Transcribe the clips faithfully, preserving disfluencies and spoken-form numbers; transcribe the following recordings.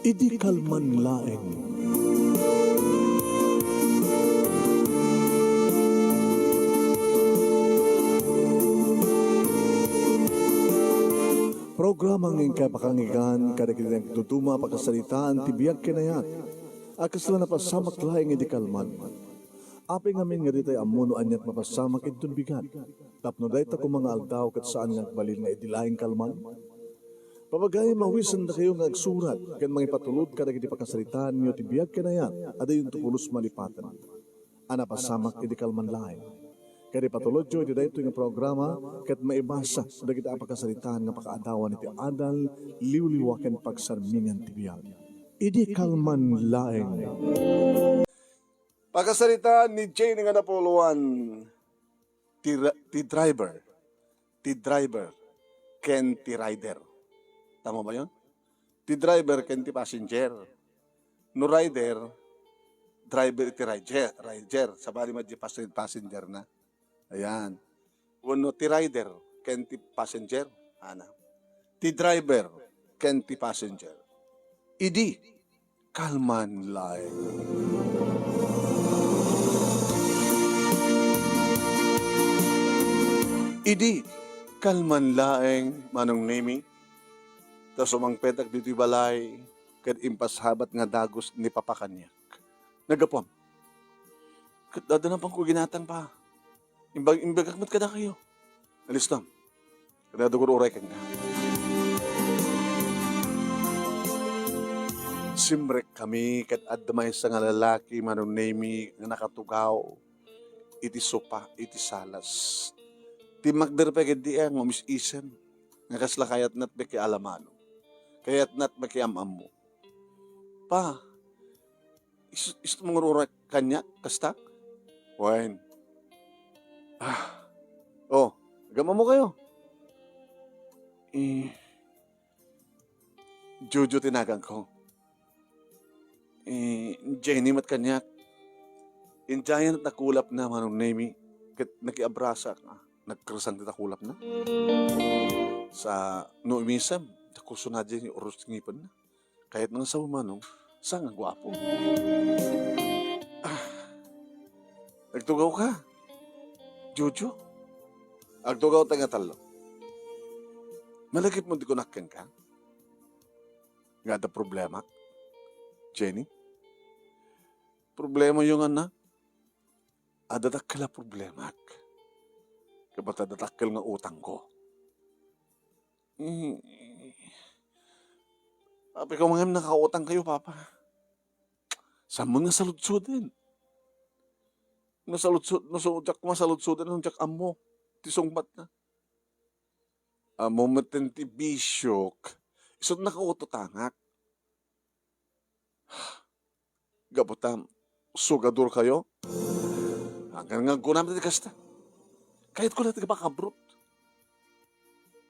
Idi kalman laeng. Programa nga inkay pakanggan kadagiti nagduduma a pakasaritaan ti biag ken ayat a kasla napasamak laeng idi kalman. Apay ngamin nga ditay ammo no aniat mapasamak inton bigat, tapno dayta koma nga aldaw ket saan nga agbalin nga idi laeng kalman? Pabagayam, awisendakayo nga agsurat ken mangipatulod kadagiti pakasaritaanyo ti biag ken ayat a diyonto pulos malipaten a napasamak idi kalman laeng. Ket ipatulodyo iti daytoy nga programa ket maibasa dagiti a pakasaritaan nga pakaadawan iti adal, liwliwa ken pagsarmingan ti biag. Idi kalman laeng. Pakasaritaan ni Jane nga napuluan, ti ra-, ti driver, ti driver, ken ti rider. Tama ba yon? Ti driver ken ti passenger. No rider, driver ti rider, rider. Sabali met di pas-, passenger na. Ayan. Wenno ti rider ken ti passenger. Ana. Ti driver ken ti passenger. Idi kalman laeng. Idi kalman laeng, Manong Nemi, ta sumangpetak ditoy balay ket impasabat nga dagus ni Papa kaniak. Naggapuam. Ket adda napanko ginatang, Pa. Imbag-, imbagak met kadakayo. Alistom. Kada dugur uray kenka. Simrek kami ket adda maysa nga lalaki, Manong Nemi, nga nakatugaw iti sopa, iti salas. Timmakder pay ketdi nga umis-isem, nga kasla kayatna ti makialamano. Kayatna ti makiam-ammo. Pa, is-, isto mangururak kaniak, kasta? Wen. Ah. Oh, agam-ammo kayo. Eh, Jojo ti naganko. Eh, Jenny met kaniak. Indiayen ti nakulapna, Manong Nemi, ket nakiabrasak, ah, nagkersang ti nakulapna. Sa no umisem, ti kurso na diay uros ti ngipenna. Kayatna nga sao, Manong, saan nga guapo. Ah, agtugaw ka, Jojo? Agtugaw ta nga tallo. Malagipmo ti kunak kenka? Nga adda problemak, Jenny? Problemayo nga, anak? Adda dakkel a problemak. Ket adda dakkel nga utangko. Mm. Apay ko man nakautang kayo, Papa? Sammon nga saludsoden. Nasaludsod, no, so, diak masaludsoden, no, diak ammo ti sungbatna. Ammo met ti bisyok. Isut nakautotangak. Gapu ta sugador kayo? Hanggan nga agkunam ti kasta. Kayatko la ti makaabroad.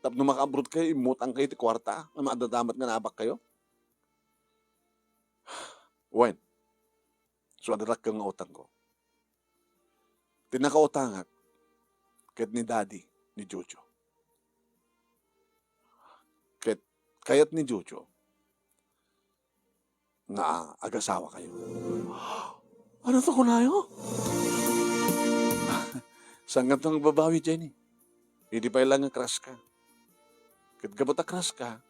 Tapno makaabroad kayo, immutang kayo ti kuarta nga madadamat nga naabak kayo. Wen, so, adda dakkel nga utangko. Ti nakautangak ket ni Daddy ni Jojo. Ket kayat ni Jojo nga agasawa kayo. Ano to kunayo? Saan ka to nga agbabawi, Jenny? Idi pay lang nga crush ka. Ket gapu ta crush ka,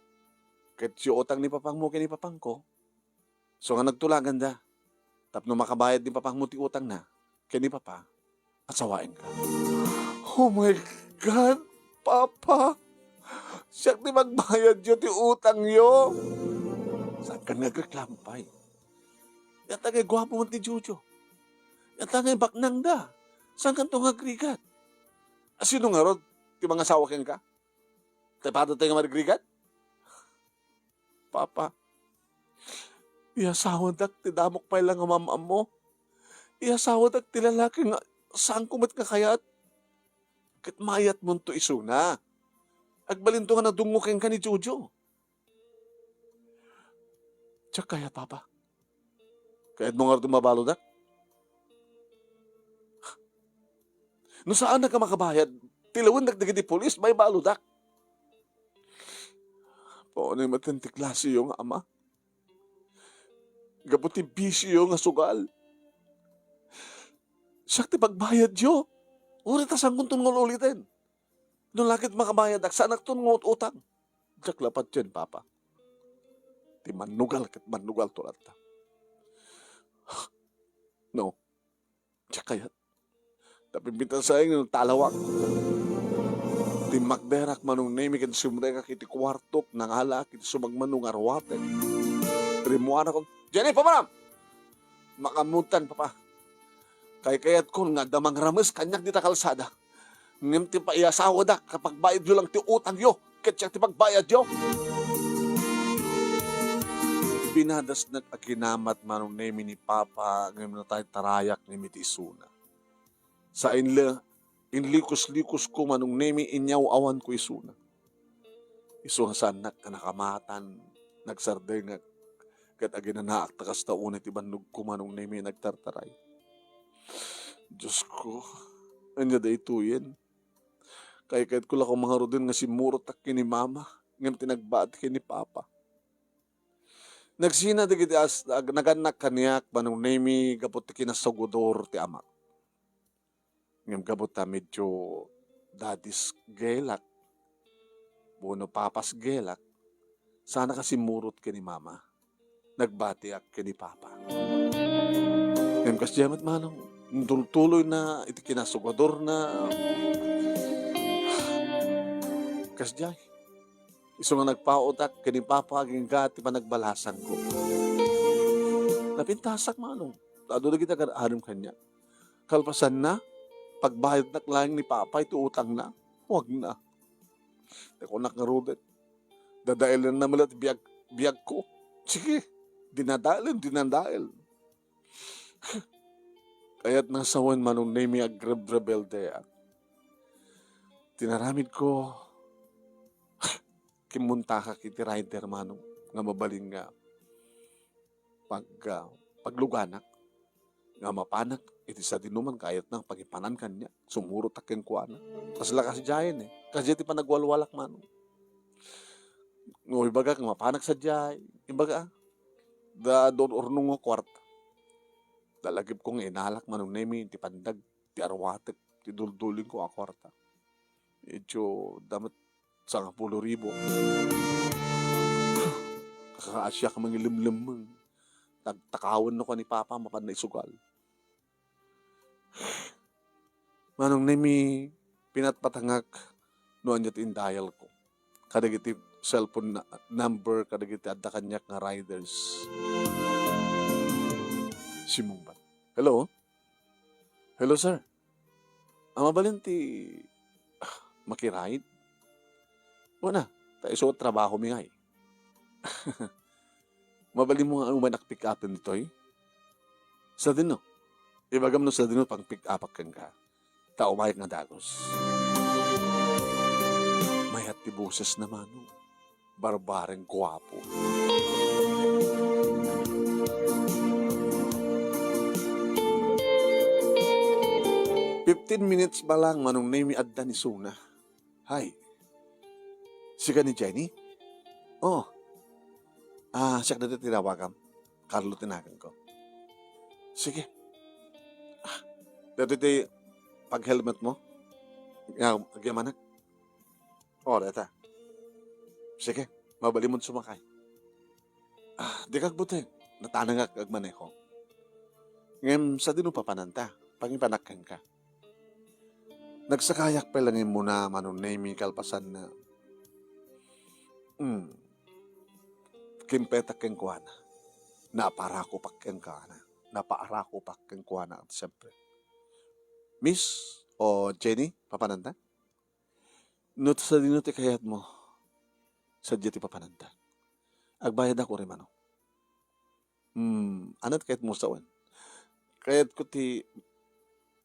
ket siutang ni papangmo ken ni papangko, so nga nagtulaganda tapno makabayad ni papangmo ti utangna ken ni papa, asawaenka. Oh my God, Papa! Siak ti magbayadyo ti utangyo! Saan ka nga agreklamo pay? Yata ngay guapo man ti Jojo. Yata ngay baknangda. Saan kanto nga agrigat? Asino ngarud ti mangasawa kenka? Tay pada tay nga marigrigat? Papa, iyasawadak ti damok pay la nga mam-ammo. Iyasawadak ti lalaki nga saanko met nga kayat. Ket mayatmonto isuna. Agbalinto nga nadungngo kenka ni Jojo. Diak kayat, Papa. Kayatmo ngarud mabaludak? No saanak a makabayad, tilawendak dagiti pulis, maibaludak. Puonen met ti klasiyo nga ama. gapu ti bisio nga sugal. Siak ti pagbayadyo. Uray ta saankonton nga ul-uliten. No la ket makabayadak, saanakton nga ut-utang. Diak la patien, Papa. Ti mannugal ket mannugalto latta. No, diak kayat. Napimpitasaeng no talawak. Timmakderak, Manong Nemi, ken simrekak iti kuartok, nangalaak iti sumagmamano nga arwatek. Rimmuanak, "Jenny, pamaram!" Makaammotan, Papa. Kaykayatkon nga adda mangrames kaniak dita kalsada. Ngem ti paiyasawadak, kapagbayadyo lang ti utangyo, ket siak ti pagbayadyo. Binadasnak a kinamat, Manong Nemi, ni Papa, ngem natartarayak ngem iti isuna. Sa inle, inlikos-likosko, Manong Nemi, inyaw-awanko isuna. Isu nga saannak a nakamatan, nagsardengak, ket aginanaak ta kasta unay ti bannogko, Manong Nemi, nagtartaray. Diosko, ania daytoyen? Kaykayatko la koma ngaruden nga simmurotak ken ni Mama, ngem ti nagbati ken ni Papa. Nagsina dagiti as-, ag-, nagannak kaniak, Manong Nemi, gapu ti kinasugodor ti amak. Ngem gapu ta medio daddy's girlak, wenno papa's girlak, saanak a simmurot ken ni Mama. Nagbatiak ken ni Papa. Ngem kasdiay met, Manong, intultuloyna iti kinasugodorna. Kasdiay. Isu nga nagpaotak ken ni Papa agingga ti panagbalasanko. Napintasak, Manong. Ta adu dagiti agar-arem kaniak. Kalpasanna, pagbayadnak laeng ni Papa iti utangna, huwagna. Ti kunak ngaruden, dadaelenna met la ti biag-, biagko. Sige, dinadaelen, dinadael. Kayatna sawen, Manong Nemi, agrebrebeldeak. Ti naramidko, kimmuntakak iti rider, Manong, nga mabalin nga pag-, ah, pagluganak, nga mapanak iti sadinoman kayatna nga pangipanan kaniak. Sumurotak kenkuana. Kasla kasdiayen, eh. Kasdiay ti panagwalwalak, Manong. No, ibagak nga mapanak sadiay, ibaga, da don ornong nga kuarta. Dalagipko nga inalak, Manong Nemi, ti pandag, ti arwatek, ti duldulingko a kuarta. Idiyo, da met sangapulo ribu. Kakaasiak mangilemlemmeng. Tagtakawenno ken ni Papa mapan naisugal. Manong Nemi, pinatpatangak no ania ti indayalko kadagiti cellphone na-, number kadagiti adda kaniak nga riders. Simmungbat. Hello? Hello, sir. Ah, mabalin ti, ah, makiride? Wen a, ta isu trabahomi ngay. Mabalinmo nga umanak pick-upen ditoy? Sadino? Ibagam no sadino pang-pick-upak kenka. Ta umayak nga dagus. Mayat ti bosesna, Manong. Barbareng guapo. Fifteen minutes pa lang, Manong Nemi, adda ni Suna. Hay. Sika ni Jenny? Oh. Ah, siak daytoy ti dawagam. Carlo ti naganko. Sige. Ah, daytoy ti pag-helmet mo. Ya, agyamanak. Oh, dayta. Sige, mabalinmon sumakay. Ah, dika agbuteng. Natanangak agmaneho. Ngem sadino papananta? Pangipanak kenka. Nagsakayak pay la nga immuna, Manong Nemi, kalpasanna. Hmm. Kimpetak kenkuana. Napaarakopak kenkuana. Napaarakopak kenkuana, siyempre. Miss o Jenny, papananta? No sadino ti kayatmo, sadiay ti papananta. Agbayadak uray mano. Hmm, ania ti kayatmo sawen? Kayatko ti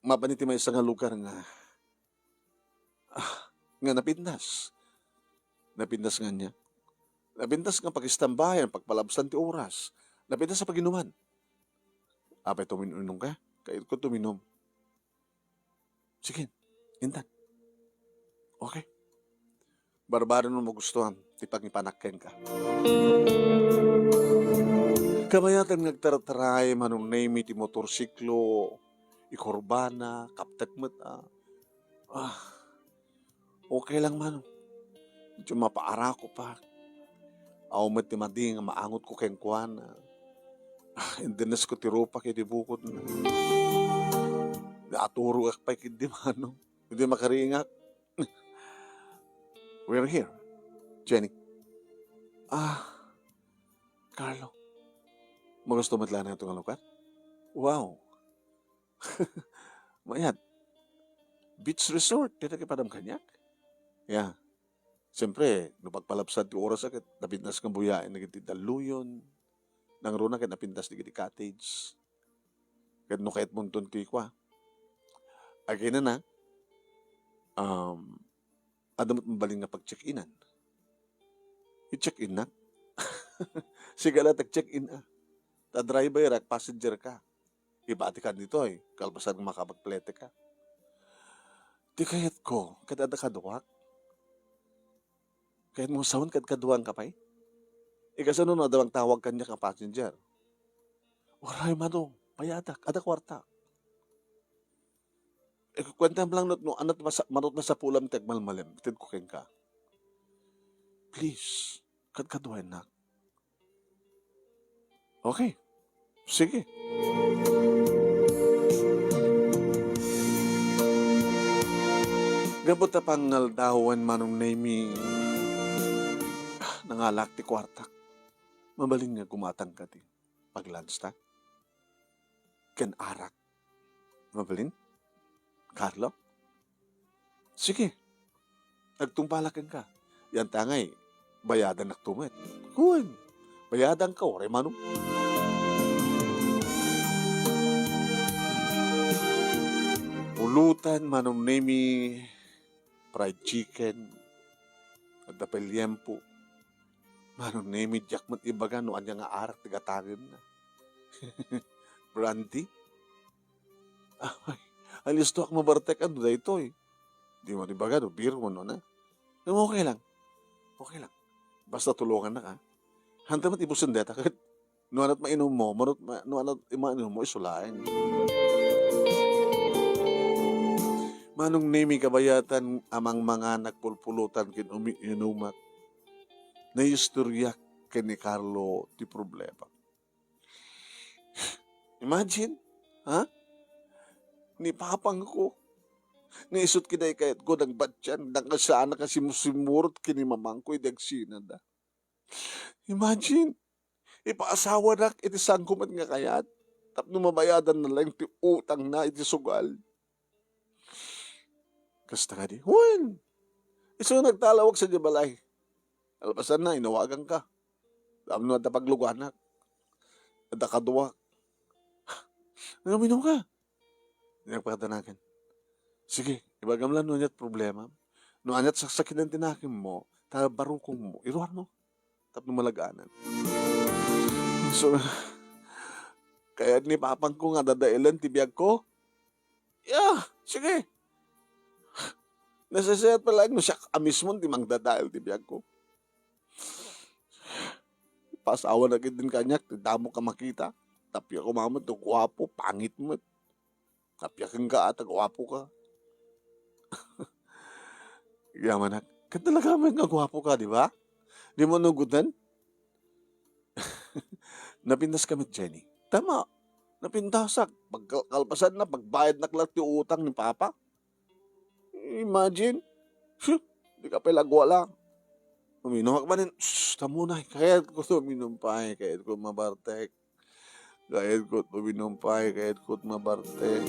mapan iti maysa nga lugar nga, ah, nga napintas. Napintas nga ania? Napintas nga pagistambayan, pagpalabsan ti oras. Napintas nga paginuman. Apay, tuminom ka? Kayatko tuminom. Sige, intan. Okay. Barbaro no magustuam ti pangipanak kenka. Kabayatan nga agtartaray, Manong Nemy, ti motorsiklo, ikurbana, kaptek met, a. Ah, okay lang, Manong. Medyo mapaarako pa. Awan met ti madi nga maangotko kenkuana. Ah, indennesko ti rupak iti bukodna. Naaturogak pay ketdi, Manong. Idi makaringak. We're here, Jenny. Ah, Carlo, magusto met laeng ti nga lugar? Wow. Mayat. Beach resort, ti nakipadam kaniak? Ya. Siyempre, no pagpalabsan ti oras, ket napintas nga buyaen dagiti dalluyon. Nangruna ket napintas dagiti cottage. Ket no kayatmonton ti kua, aginana, um, adda met mabalin nga pag-check-inan. I-check-innak. Sigala, tag-check-in, a. Ta driver-ak, passenger ka. Ibatikan ditoy, kalpasan nga makapagplete ka. Ti kayatko, ket adda kaduak. Kayatmo sawen, kad-, kaduaanka pay? Ikasano no adda mangtawag kaniak nga passenger? Uray, Manong, bayadak, adda kuarta. Ikukuentam lang no, no anat masa-, manut masapulam ti agmalmalem, itedko kenka. Please, kadkaduaennak. Okay. Sige. Gapu ta pangaldawen, Manong Nemy, nangalak ti kuartak. Mabalin nga gumatangka ti pag-lunch ta? Ken arak. Mabalin? Carlo? Sige. Agtungpalak kenka. Yan ta ngay, bayadannakto met. Wen, bayadanka, uray, Manong. Pulutan, Manong Nemy, fried chicken, adda pay liempo. Manong Nemy, diak met ibaga no ania nga arak ti gatangenna. Brandy? Ay, alistoak, Mabartek, adu daytoy. Di man ibaga no beer wenno na. Ngem okay lang. Okay lang. Basta tulongannak, a. Hanta met ibusen dayta ket no anat mainummo, manut ma-, no anat mainummo, isu laeng. Manong Nemy, kabayatan a mangmangan, agpulpulutan ken umiinumak. Naistoryak ken ni Carlo ti problema. Imagine, ha? Ni papangko, nga isut' ket dayta kayatko, nagbatian, nakasanak a simsimurot ken ni mamangko idi agsinada. Imagine, ipaasawanak iti sangko met nga kayat, tapno mabayadanna laeng ti utangna iti sugal. Kasta kadi? Wen! Isu nagtalawag sadiay balay. Kalpasanna, inawaganka. Tapno adda pagluganak. Adda kaduak. Nga uminumka. Dinak pakadanagan. Sige, ibagam lang no aniat problema. No aniat saksakitan ti nakemmo, ta barukongmo, iruarmo. Tapno malag-anan. So, kayat ni papangko nga dadaelen ti biagko? Ya, sige. Nasaysayaat pay laeng no siak a mismo ti mangdadael ti biagko. Paasawanak ketdin kaniak, ti damok a makita. Tappiak koma met no guapo, pangit met. Tappiak kenka a ta guapo ka. Yamanak. Ket talaga met nga guapo ka, di ba? Di mo nugoten? Napintas ka met, Jenny. Tama. Napintasak. Pagkal-, kalpasanna, pagbayadnak laeng ti utang ni Papa. Imagine. Phew, di ka pay lagwala. Uminumak manen. Shh, ta muna. Kayatko uminum pay. Kayatko mabartek. Kayatko uminum pay. Kayatko mabartek.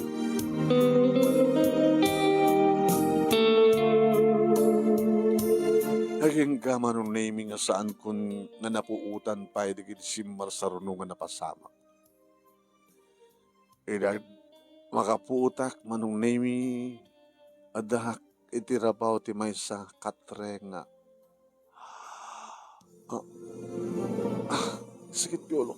Agingga, Manong Nemy, nga saankon nga napuotan pay dagiti simmarsaruno nga napasamak. Idi makapuotak, Manong Nemy, addaak iti rabaw ti maysa katre nga, ah, ah, sakit ti ulo.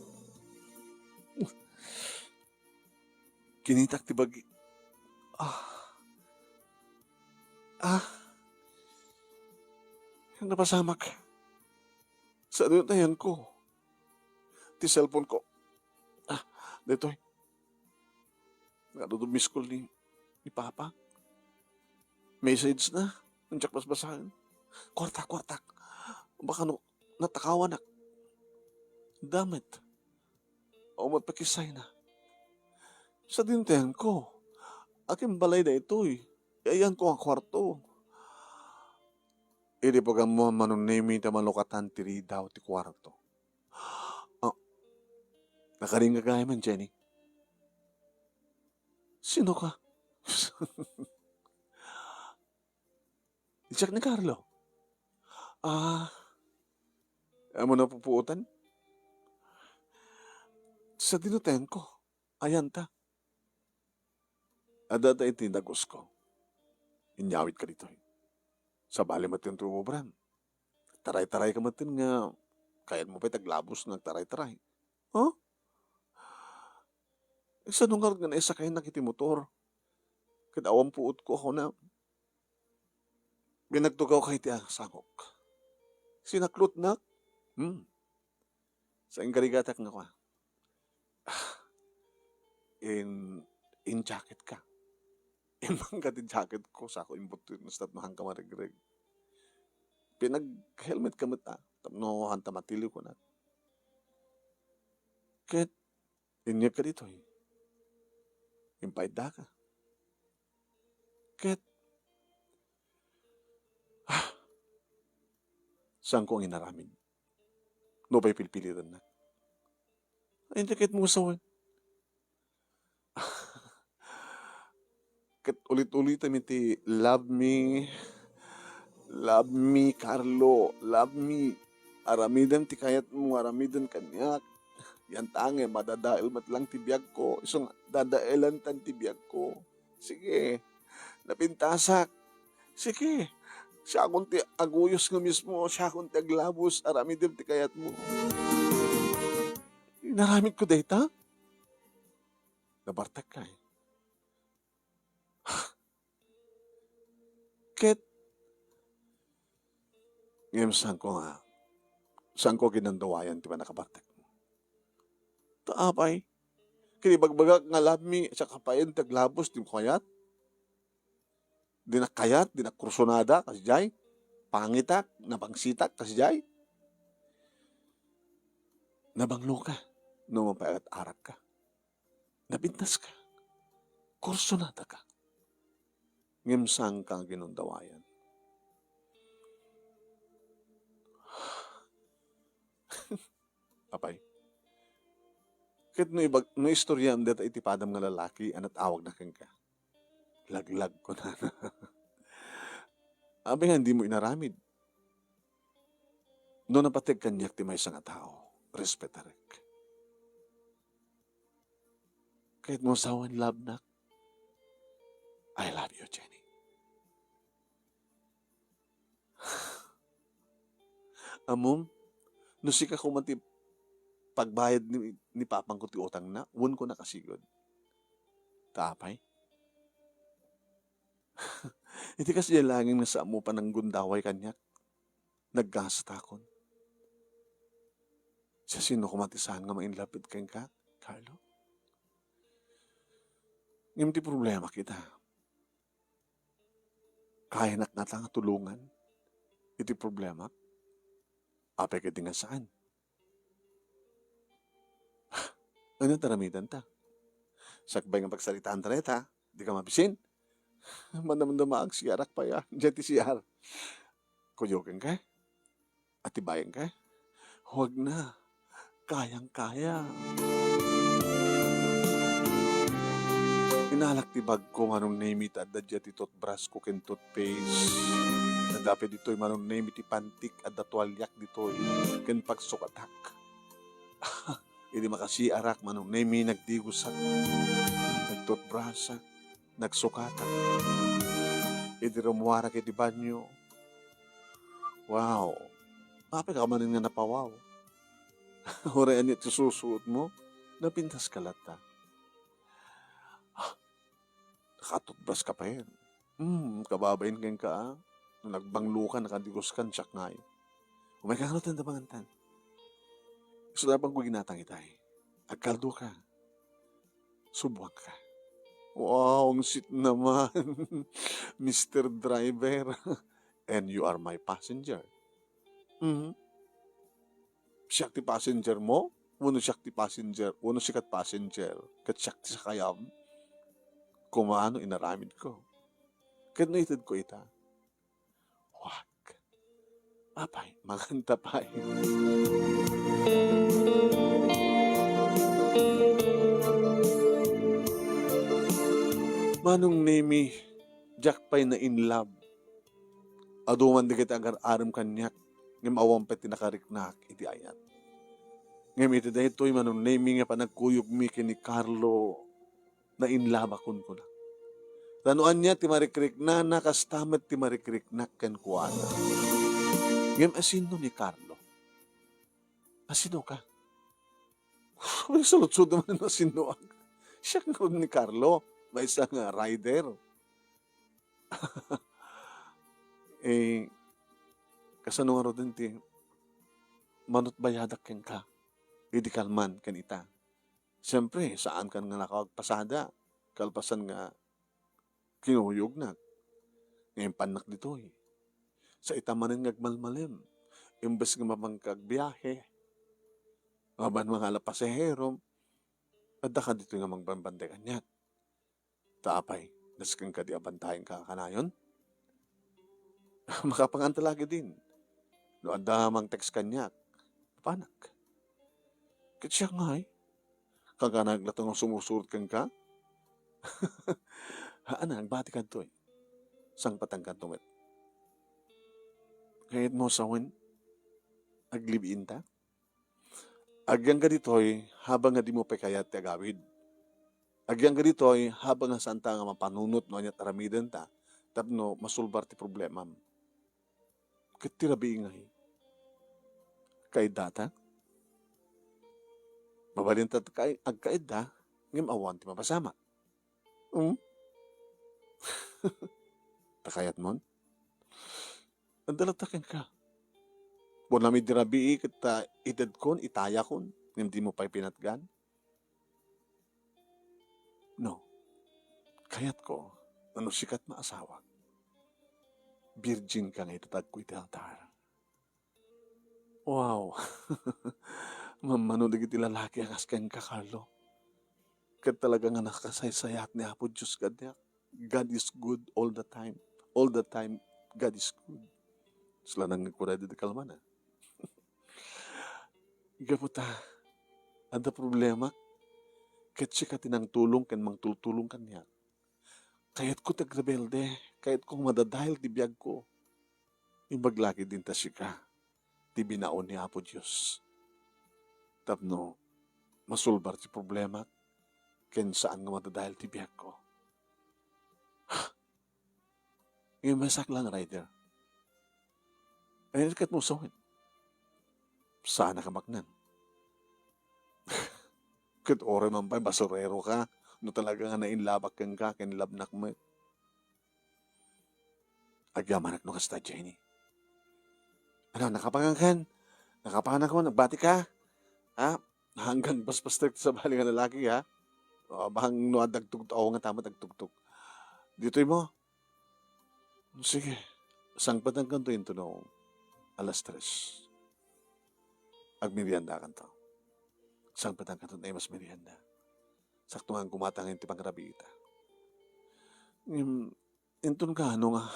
Kinitak ti bagi. Ah. Ah. Napasamak. Sa ano tayan ko? Ti cellphone ko. Daytoy. Nga, adu miss call ni, ni Papa. Message na. Diak basbasaen. Kuarta, kuarta. Baka no, natakawanak. Damn it. Awan met pakisayna. Sadino ti ayanko? Akin balay daytoy. Ayanko nga kuarto. Idi pag-ammoan, Manong Nemy, ta malukatan ti ridaw ti kuarto. Ah, nakaringa gayam, Jenny. Sino ka? Diak ni Carlo. Ah, ammom napupuotan? Sadino ti ayanko? Ayan ta. Adda ta iti dagusko. Inyawidka ditoy. Sabali met ti umobram. Taray-taray ka met nga kayatmo pay ti aglabus nga agtaray-taray. Huh? Sino ngarud nga naisakaynak iti motor? Ket awan puotko, kunana. Binagtugawka iti sangok. Sinaklotnak? Hmm. Sa inkarigatak nga kua. Ah, in, in jacket ka. Immangka ti jacket ko, sako imbuttoy, no, tapno haanka maregreg. Pinag-helmet ka met, ah, tapno haanta matiliw, kunak. Ket inyegka ditoy. Impaiddaka. Ket, ah, saanko nga inaramid. Nupay pilpilitennak. Ay, inti ket mo sawen. Ket ulit-ulitem iti, "Love me, love me, Carlo, love me. Aramidem ti kayatmo nga aramiden kaniak. Yantangem, madadael met lang ti biagko, isu nga dadaelantan ti biagko." Sige, napintasak. Sige, siakon ti aguyos nga mismo, siakon ti aglabus, aramidem ti kayatmo. Inaramidko dayta? Nabartekka, eh. Ket, ngem saanko nga, saanko ginundawayan ti pannakabartek. Ta apay, ket ibagbagak nga love me, siak pay ti aglabus, dinak kayat? Dinak kayat, dinak kursunada, kasdiay? Pangitak, napangsitak, kasdiay? Nabangloka, no mapaarat-arakka. Napintaska. Kursunadaka. Ngem saanka nga ginundawayan. Apay. Ket no ibag-, no istoryaem dayta iti padam nga lalaki a nat-awagna kenka. Laglag, kunana. Apay nga dimo inaramid? No napateg kaniak ti maysa nga tao, respetarek. Ket mo sawen, love nak, I love you, Jenny. Ammom, no sika koma ti pagbayad ni, ni papangko ti utangna, wenko nakasigud. Ta apay? Iti kasdiay laeng nga saanmo pay nga gundaway kaniak, naggasatakon. Siasino koma ti saan nga ma-in love kenka, Carlo? Ngem ti problema kita. Kayanak ngata nga tulongan iti problema? Apay kadi nga saan? Ania ti aramidenta? Sakbay nga pagsaritaanta dayta, dika mabisin? Madamdama, agsiarak pay, ah. Diay ti C R. Kuyokenka? Atibayenka? Huwag na. Kayang-kaya. Inalak ti bagko, Manong Nemy, ta adda diay ti toothbrush ko ken toothpaste. Adda pay ditoy, Manong Nemy, ti pantik, adda tualiak ditoy, ken pagsukatak. Idi makasiarak, Manong Nemy, nagdigosak, nagtoothbrushak, nagsukatak. Idi rummuarak iti banyo, wow! Apay ka manen nga napawaw? Uray ania ti susuotmo? Napintaska latta. Ah, nakatoothbrush ka pay. Hmm, kababain kenka, ah. No nagbangloka, nakadigoskan, siak ngay. Umayka ngarud ta pangantan. Isu laeng ko ginatang itay. Agkaldoka. Subwangka. Wow, ang sweet naman, Mister Driver. And you are my passenger. Mhm. Siak ti passenger mo? Wenno siak ti passenger? Wenno sika ti passenger? Ket siak ti sakayam? Kumano inaramidko? Ket no itedko ita? Huwag. Apay, maganta pay. Manong Nemi, diak pay na-in love. Adu man dagiti agar-arem kaniak, ngem awan pay ti nakariknak iti ayat. Ngem iti daytoy, Manong Nemi, nga panagkuyogmi ken ni Carlo, na-in love-ak kunkunak. Ta no ania ti marikriknana, kasta met ti marikriknak kenkuana. Ngem asino ni Carlo? Asinoka? Saludsod naman no asinoak. Siak ngarud ni Carlo, maysa nga rider. Eh, kasano ngaruden ti manutbayadak kenka idi kalman ken ita? Siempre, saankan nga nakapagpasada, kalpasan nga kinuyognak. Nga impannak ditoy. Sa ita manen nga agmalmalem, imbes nga mapangka agbiahe, aban mangala pasahero, adda ka ditoy nga mangbambantay kaniak. Ta apay, nasken kadi a bantayenka kanayon? Makapangan ta lagi din. No adda mangtext kaniak, panak. Ket siak ngay, kakanak latta nga sumursurot kenka? Haan, agbati kadtoy. Sangpatan kadto met. Kayatmo sawen, aglive-in ta? Agyangga ditoy, habang nga dimo pay kayat ti agawid. Agyangga ditoy, habang nga saanta nga mapanunot no aniat aramidenta, tapno masulbar ti problemam. Ket ti rabii ngay, kaiddata? Mabalinta ti kai-, agkaidda, ngem awan ti mapasamak. Hmm? Ta kayatmon? Adda latta kenka. Kunam idi rabii ket ta itedkon, itayakon, ngem dimo pay pinatgan? No. Kayatko, no sika ti maasawak, birjinka nga itatagko iti altar. Wow! Mammano dagiti lalaki a kas kenka, Carlo. Ket talaga nga nakasaysayaat ni Apo Dios kaniak. God is good all the time. All the time, God is good. Saan nga nagkuray dagiti kalman, a? Gapu ta, adda problemak, ket sika ti nangtulong ken mangtultulong kaniak. Kayatko ti agrebelde, kayatko nga madadael ti biagko. Imbag lagi din ta sika ti binaon ni Apo Dios tapno masulbar ti problemak ken saan nga madadael ti biagko. Ngem maysak lang, rider. Ay, ket mo sawen, saan a kamaknan? Ket uray man pay basureroka, no talaga nga nainlabak kenka, ken labnak met. Agyamanak no kasta, Jenny. Ano, nakapangan kan? Nakapangan ako, nagbati ka? Ha? Hanggang paspastek sa bali nga lalaki, ha? O, bang no adda agtugtog, awan nga tama agtugtog. Ditoy mo? Sige, sangpetankanto intono alas tres. Agmeriendakanto. Sangpetankanto na mas merienda. Sakto nga gumatang ti pangrabiita. Ngem, inton kaano nga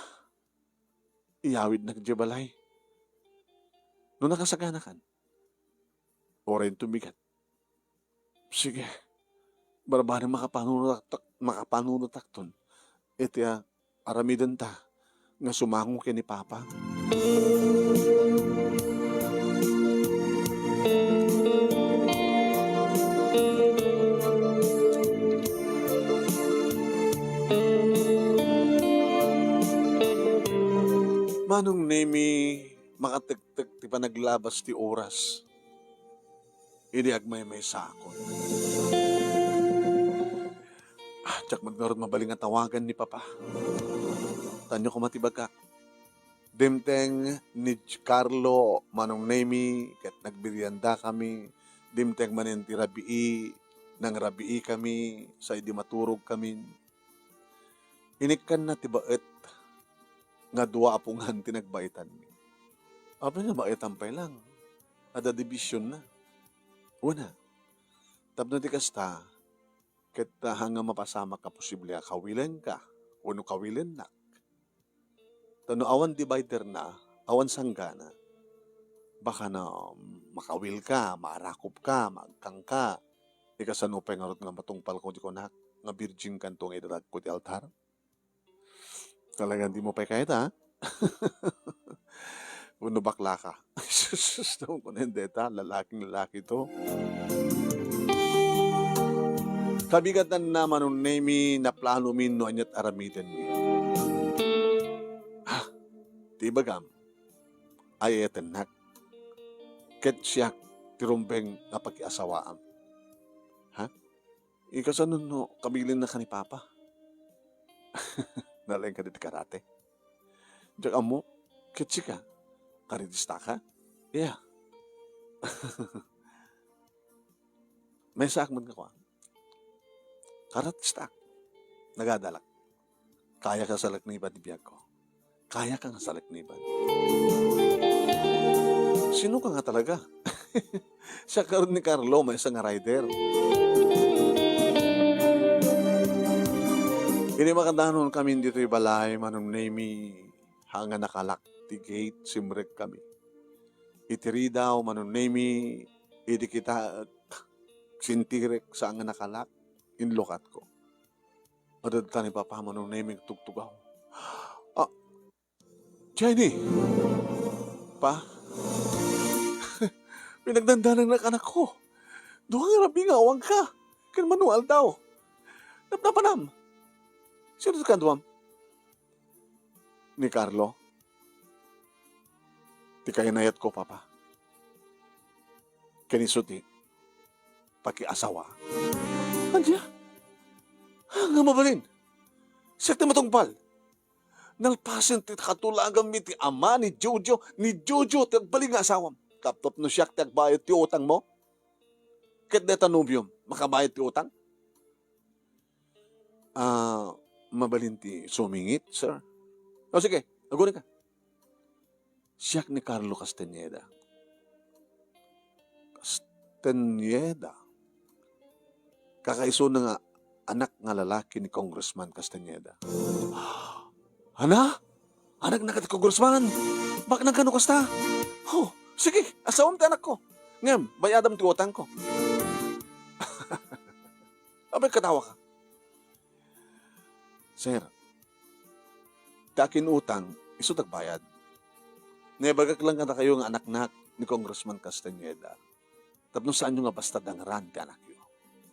iyawidnak diay balay? No nakasaganakan, uray inton bigat. Sige, barbareng makapanunotak-, makapanunotakton iti, a, aramidenta nga sumango ken ni Papa. Manong Nemi, makatektek ti panaglabas ti oras idi agmaymaysakon. Ah, diak met ngarud mabalin nga tawagan ni Papa. Tanyo koma ti bagak. Dimteng ni Carlo, Manong Nemi, ket nagmeriendakami. Dimteng manen ti rabii, nangrabiikami sa idi maturogkami. Inikkanna ti baet nga dua a pungan ti nagbaitanmi. Apay nga baetan pay lang? Adda division na. Wen a, tapno ti kasta, ket, ah, nga mapasamak a posible a kawilenka wenno kawilennak. Ta no awan divider na, awan sanggana, baka no makawilka, maarakopka, maagkangka, ikasano pay ngarud nga matungpalko ti kunak nga virgin kanto nga idatagko ti altar? Talaga, di mo pay kayat, ha? Wenno baklaka? Sus, sus, sus, no, kunen deta, lalaking lalaki to. Kabigatanna, Manong Nemi, naplanomi no aniat aramidenmi. Ha? Ti ibagam, ay-ayatennak. Ket siak ti rumbeng nga pakiasawaam. Ha? Ikasano no kabilinna ka ni Papa? Nalaing ka diti karate? Diak ammo, ket sika, karatistaka? Iya. Maysaak met nga kuan. Karatistak. Nagadalak. Kayaka salakniban ti biagko. Kayaka nga salakniban. Sino ka nga talaga? Siak ngarud ni Carlo, maysa nga rider. Idi makadanon kami ditoy balay, Manong Nemi, ha nga nakalak ti gate, simrek kami. Iti ridaw, Manong Nemi, idi kitaek, sintirek sa nga nakalak, inlukatko. Adda ni Papa, Manong Nemi, tugtugaw. Ah, Jenny! Pa? Pinagdandanangnak anakko. Dua nga rabii nga awanka. Ken mano nga aldaw. Napnapanam. Sino ti kaduam? Ni Carlo. Ti kaynayatko, Papa. Ken isu ti pakiasawa. Ania? Nga mabalin? Siak ti matungpal. Nalpasen ti katulaganmi ti ama ni Jojo, ni Jojo ti agbalin nga asawam. Taptapno siak ti agbayad ti utangmo? Ket dayta nobiom, makabayad ti utang? Ah, mabalin ti sumingit, sir? O sige, aguray ka. Siak ni Carlo Castañeda. Castañeda. Kakaisuna nga anak nga lalaki ni Congressman Castañeda. Ana? Anaknak ti Congressman? Baknang kano kasta? Oh, sige, asawam ti anakko. Ngem, bayadam ti utangko. Apay, katawa ka? Sir, ti akin utang, isu ti agbayad. Naibagak lang kadakayo nga anaknak ni Congressman Castañeda. Tapno saanyo nga basta dangran ti anakyo.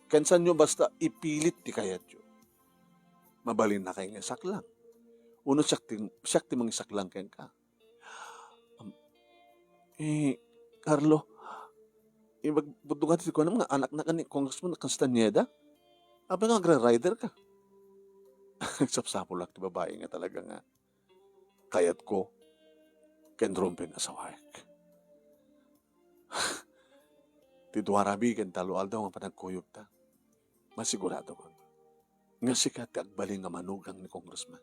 Ken saanyo basta ipilit ti kayatyo. Mabalinakay nga isaklang. Wenno siak ti, siak ti mangisaklang kenka. Am, eh, Carlo, ibag-, budto nga ti kuanam nga anaknak ni Congressman Castañeda? Apay nga agra-rider ka? Nagsapsapulak ti babai nga talaga nga kayatko ken rumbeng asawaek. Ti dua rabii ken tallo aldaw nga panagkuyogta, masiguradokon nga sika ti agbalin nga manugang ni Congressman.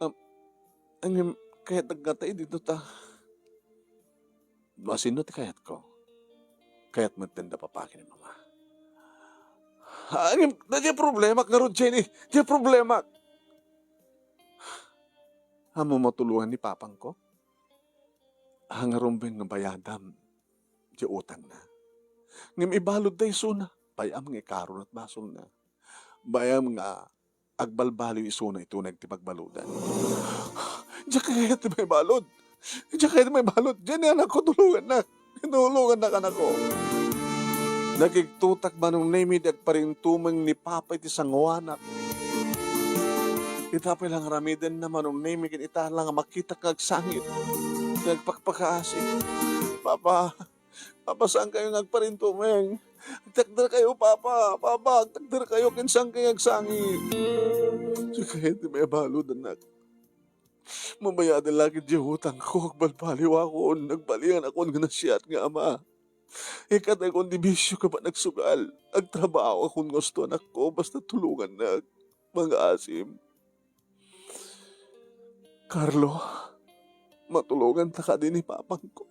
Am, ngem, kayatnak ngata idi ta. No asino ti kayatko, kayat metten da papa ken ni mama. Ah, ngem, daydiay problemak ngarud, Jenny. Daydiay problemak. Ammom a tulongan ni papangko? Nga rumbeng nga bayadam ti utangna. Ngem ibaludda isuna, bay-am nga ikaruna ti basolna. Bay-am nga agbalbaliw isuna iti uneg ti pagbaludan. Diak kayat ti maibalud. Diak kayat ti maibalud. Jenny, anakko, tulongannak. Tulongannak, anakko. Nakigtotak, Manong Nemi, ti agparintumeng ni Papa iti sangoanak. Ita pay la nga aramidenna, Manong Nemi, ken ita la nga makitak nga agsangit. Nga agpakpakaasi. Papa, Papa, saankayo nga agparintumeng? Agtakderkayo, Papa! Papa, agtakderkayo ken saankayo nga agsangit. Diak kayat ti maibalud, anak. Mabayadan la ketdi ti utangko, agbalbaliwakon, nagbalianakon nga naasiat nga ama. Ikatayon ti bisio ket panagsugal. Agtrabaho akon nga usto, anakko, basta tulongannak. Mangaasim. Carlo, matulonganta kadi ni papangko?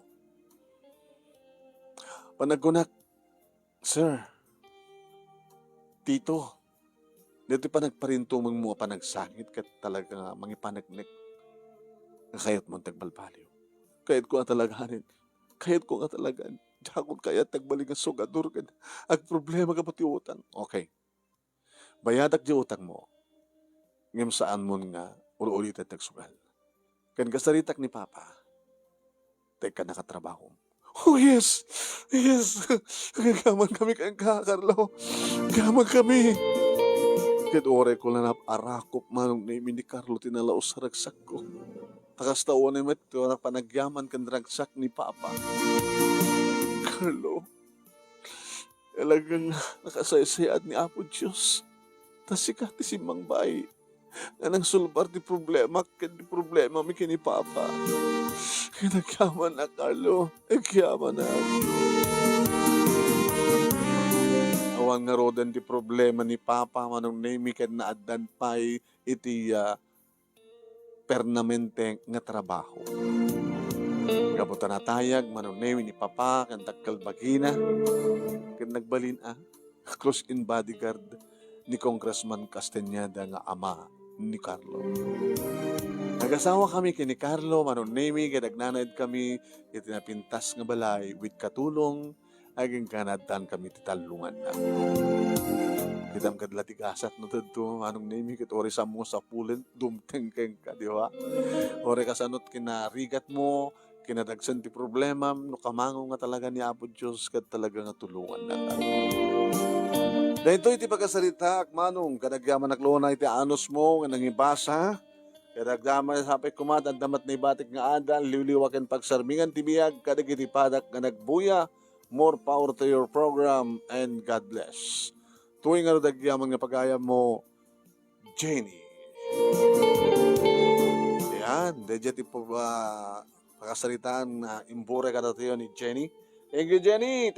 Panagkunak, "Sir, Tito, daytoy panagparintumengmo a panagsangit ket talaga nga mangipaneknek nga kayatmo ti agbalbaliw. Kayatko nga talaganen. Kayatko nga talagan. Diakon kayat ti agbalin nga sugador ken agproblema gapu ti utang." "Okay. Bayadak ti utangmo. Ngem saanmon nga ul-ulitek ti agsugal. Ken kasaritak ni Papa, ta ikkannak a trabahom." "Oh, yes! Yes! Agyaman kami kenka, Carlo. Agyaman kami!" Ket uray ko la nap-arakop, Manong Nemi, ni Carlo ti nalaus a ragsakko. Ta kasta unay met ti panagyaman ken ragsak ni Papa. Carlo, talagang nakasaysayaat ni Apo Dios. Ta sika ti simmangbaay nga nangsulbar ti problema ken ti problemami ken ni Papa. Ket agyamannak, Carlo. Agyamannak. Awan ngaruden ti problema ni Papa, Manong Nemi, ken naaddan pay iti, ah, permanente nga trabaho. Gapu ta natayag, Manong Nemi, ni Papa ken dakkel bagina, ket nagbalin a close in bodyguard ni Congressman Castañeda nga ama ni Carlo. Nagasawa kami ken ni Carlo, Manong Nemi, ket agnanaed kami iti napintas nga balay with katulong agingga naaddan kami ti tallonganna. Kitam ket la ti gasat no tedto, Manong Nemi, ket uray saanmo sapulen, dumteng kenka, di ba? Uray kasano ti kinarigatmo, kinadagsen ti problemam, no kamango nga talaga ni Apo Dios, ket talaga nga tulongannaka. Daytoy ti pakasaritaak, Manong, ket agyamannak la unay ti anusmo nga nangibasa. Ket agyaman sapay koma, adda met naibatik nga adal, liwliwa ken pagsarmingan ti biag kadagiti padak nga nagbuya. More power to your program and God bless. Tuy ngarud agyaman nga pagayammo, Jenny. Yan, daydiay ti pa-, pakasaritaan nga imbure kadatayo ni Jenny. Thank you, Jenny.